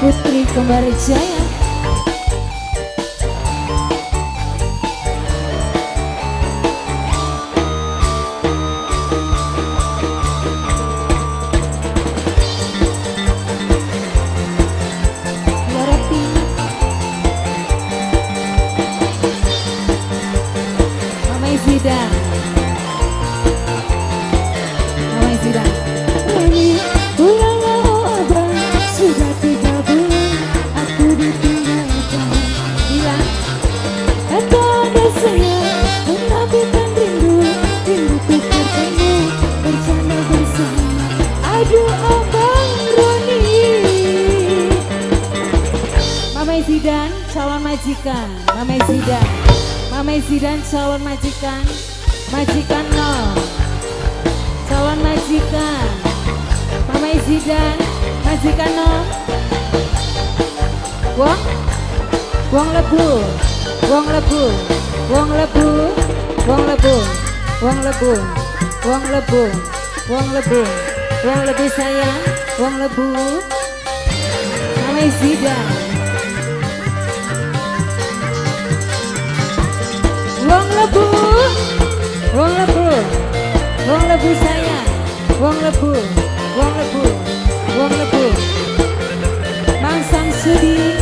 Putri Kembar Jaya. Loropi Mama Zidan, Mama Zidan. Roni, pulanglah oh abang, sudah 3 bulan aku ditinggalkan. Bilang Tanpa ada sayang, menafikan rindu, rinduku bertemu, bercanda bersama. Aduh abang Roni. Mama Zidan calon majikan, Mama Zidan, Mama Zidan calon majikan, majikan nol, calon majikan, Mama Zidan, majikan nol, wong, wong lebu, wong lebu, wong lebu, wong lebu, wong lebu, wong lebu, wong lebu, wong lebu sayang, wong lebu, Mama Zidan. Wong lebu, wong lebu, wong lebu sayang, wong lebu, wong lebu, wong lebu. Mang Samsudin,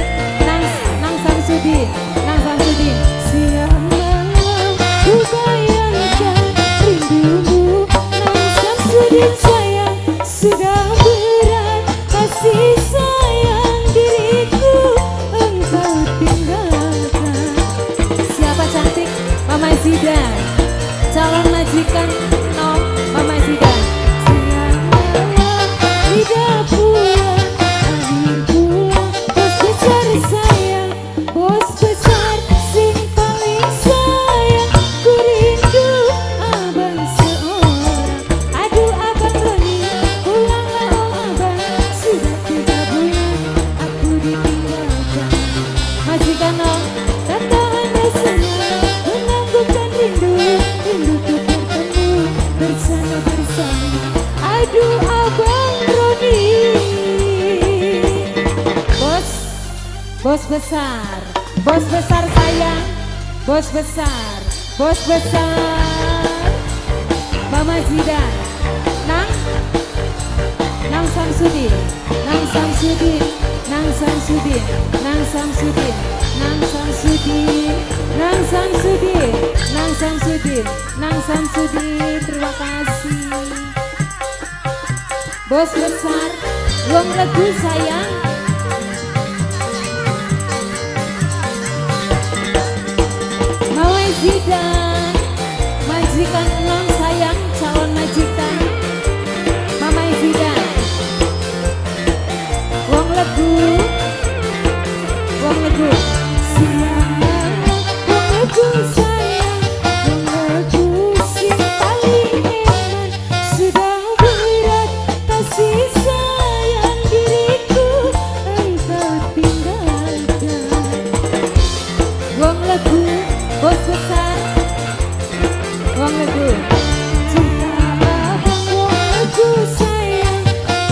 nang nang Samsudin, nang Samsudin. Siang malam ku bayangkan rindumu, Nang Samsudin sayang, sudah berat kasih sayang diriku engkau tinggalkan. Siapa cantik? Mama Zidan, calon majikan no, Mama Zidan. Siang malam tidak pulang, hari pulang, bos besar sayang, bos besar sing paling sayang, ku rindu abang seorang. Aduh abang Roni, pulanglah oh abang, sudah 3 bulan aku ditinggalkan. Majikan no, Tanpa anda sayang, menangguhkan rindu, rinduku bertemu, bersama bersama. Aduh abang Roni. Bos, bos besar, bos besar sayang, bos besar, bos besar. Mama Zidan, nang, nang Samsudin, nang Samsudin, nang Samsudin, nang Samsudin, nang Samsudin, nang Samsudin, nang Samsudin, nang Samsudin. Terima kasih. Bos besar, wong lebu sayang. Mama Zidan, majikan enom sayang, calon majikan. Mama Zidan, wong lebu, wong lebu. Siang malam wong lebu sayang, wong lebu sing paling eman, sudah berat kasih sayang diriku engkau tinggalkan. Wong lebu, bos besar, wong lebu. Cinta abang wong lebu sayang,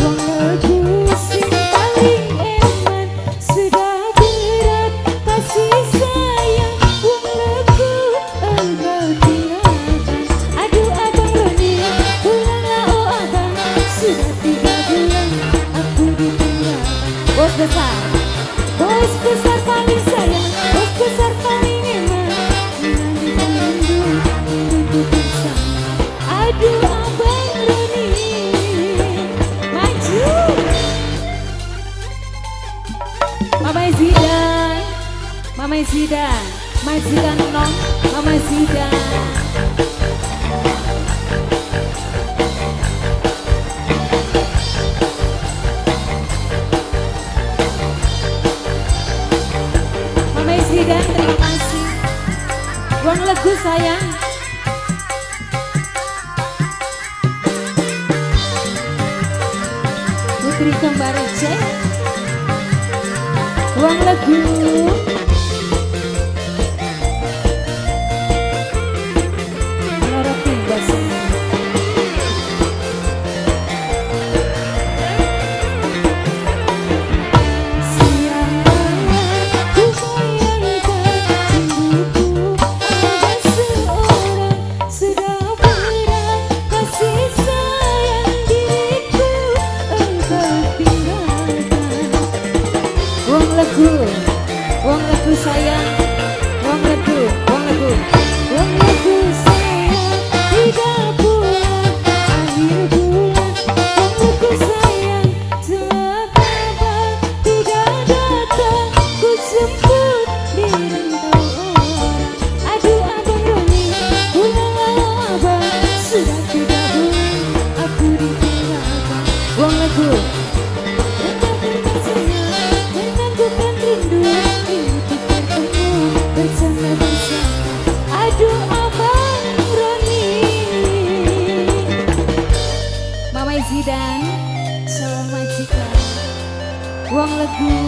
wong lebu sing paling eman, sudah berat kasih sayang, wong lebu engkau tinggalkan. Aduh abang Roni, pulanglah oh abang, sudah 3 bulan aku ditinggalkan. Bos besar, Bos besar paling sayang, bos besar paling eman, menantikan rindu, rinduku bersama. Aduh abang Roni. Maju. Mama Zidan, Mama Zidan, majikan nom, Mama Zidan. Mama Zidan, terima kasih. Wong legu sayang. Putri Kembar Jaya. Wong legu. Loro timbas. Zidan, calon majikan. Wong Legu.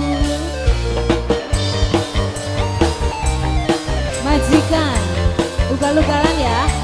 Majikan, ugal-ugalan ya.